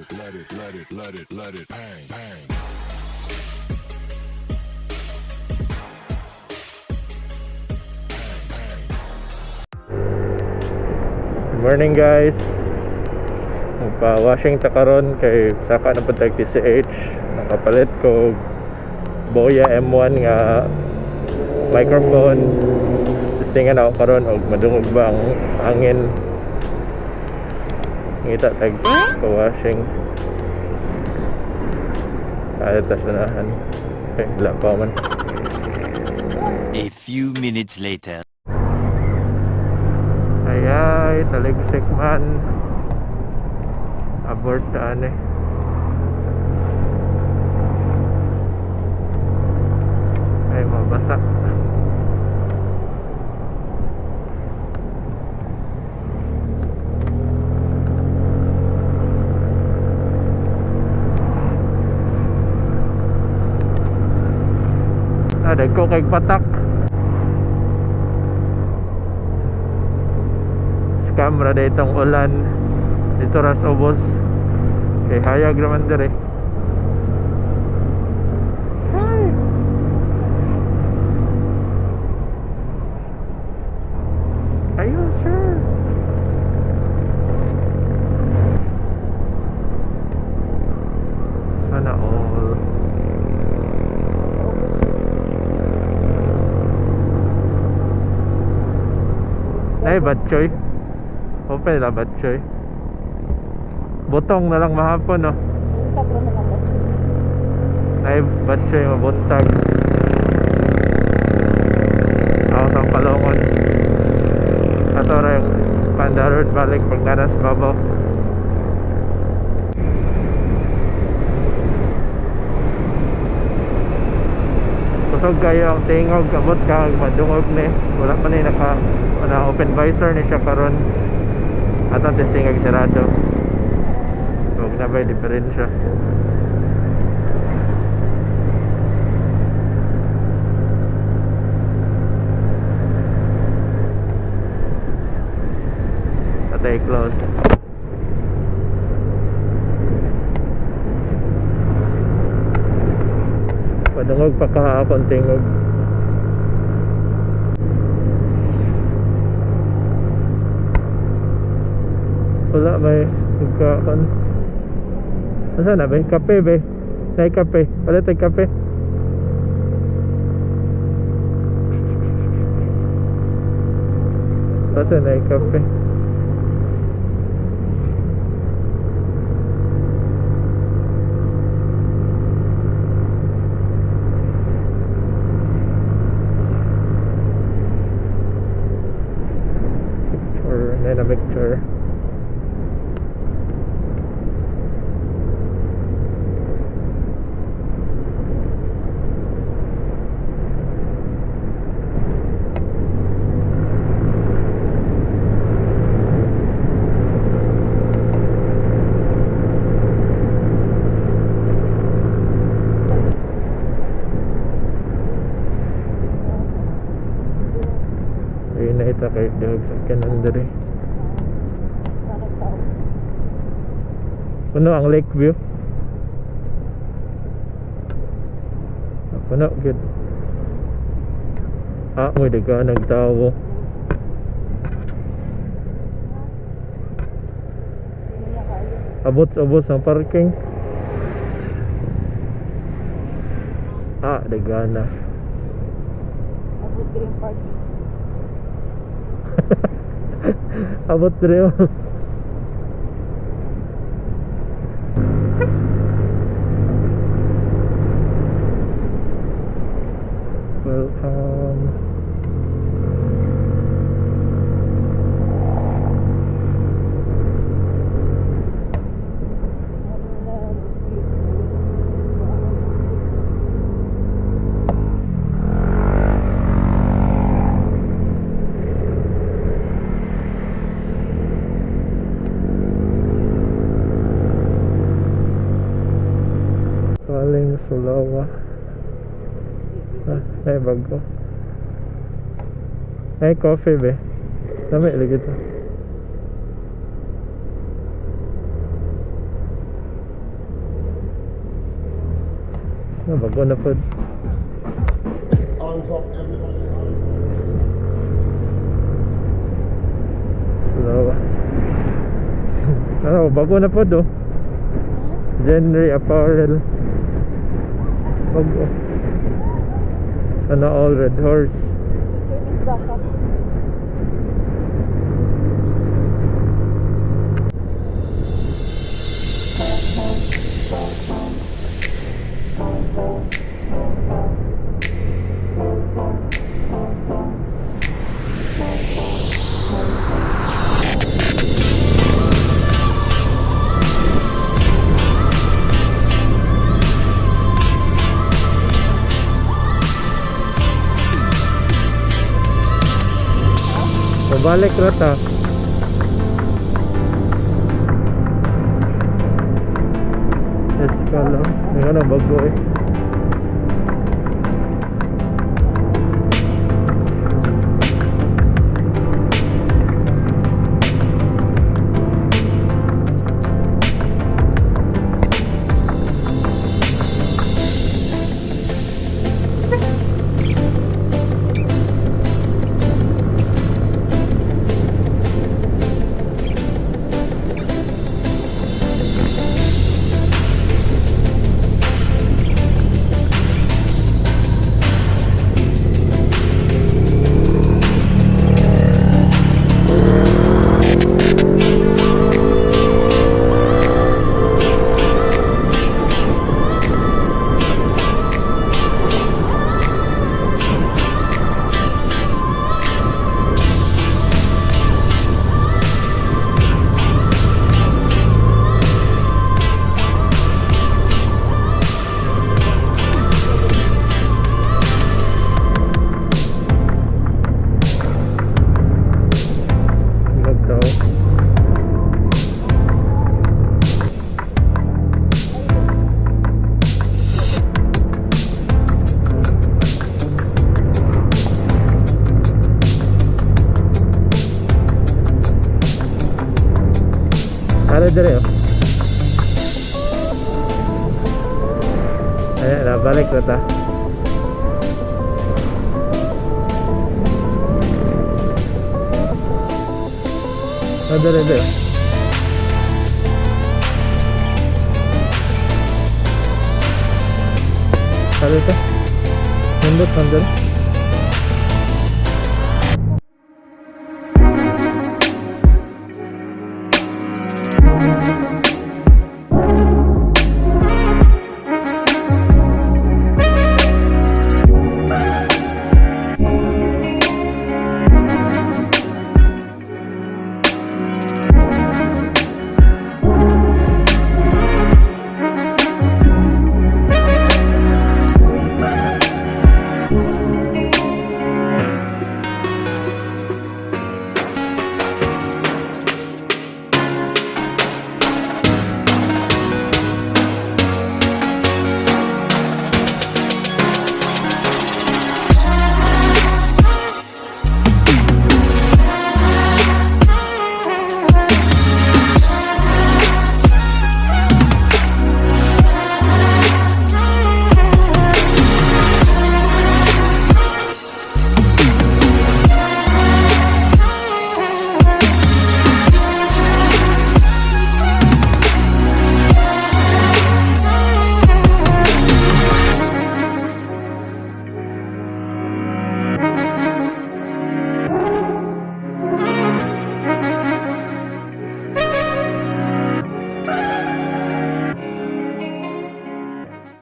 it, let it, let it, let it, let it bang, bang. Bang, bang. Good morning, guys. Magpa-washing ta karon kay saka na pud tag TCH. Nakapalit ko Boya M1 nga microphone. Testingan ako karon og madungog ba ang hangin. Ngita tag pa-washing. Ay, tas unahan. Okay, wala pa man. A few minutes later. Ay ay, taligsik man. Abort na ano eh. Ay, mabasa. Ah, dagko kay patak. Scam ra day itong ulan dito ras ubos kay hayag raman dire. Ay. Ayun, sir. Sana all. Ay, batchoy. Open la batchoy. Butong na lang mahapon, no? Buntag ra man ang batchoy. Ay, batchoy, mabuntag. Ako sa Palongon. Ato ra yung Panda Road balik pag naras babaw. Kusog kayo ang tingog, abot ka madungog ni. Wala pa ni naka na open visor ni siya karon. Atong testingag sarado. Huwag na ba'y diferensya. Patay, close. Padungog pa kahapon tingog. Wala may pagkaon. Asa na ba? Kape ba? Nay kape. Wala tayong kape. Asa na yung kape? Picture, na picture. Ayun na ita kay dahog sa kanan diri. Puno ang lake view. Puno gid. Ah, mo di ka nagtawo. Abot-abot ang parking. Ah, dagana. Abot diri ang parking. Abot diri oh. Welcome. Kaling Sulawa. Ah, ay bago. Ay coffee be. Dami lagi to. No, bago na po. Arms up, everybody. Arms up. Hello. Ano, bago na po do. Genre Apparel. Bago. Sana all Red Horse. Service baka. Pabalik ra ta. Escalo. May ano, bago eh. Nagtao. Ara dire oh. Ayan na, balik na ta. Ah, dire dire. Ara ito. Nindot man dire.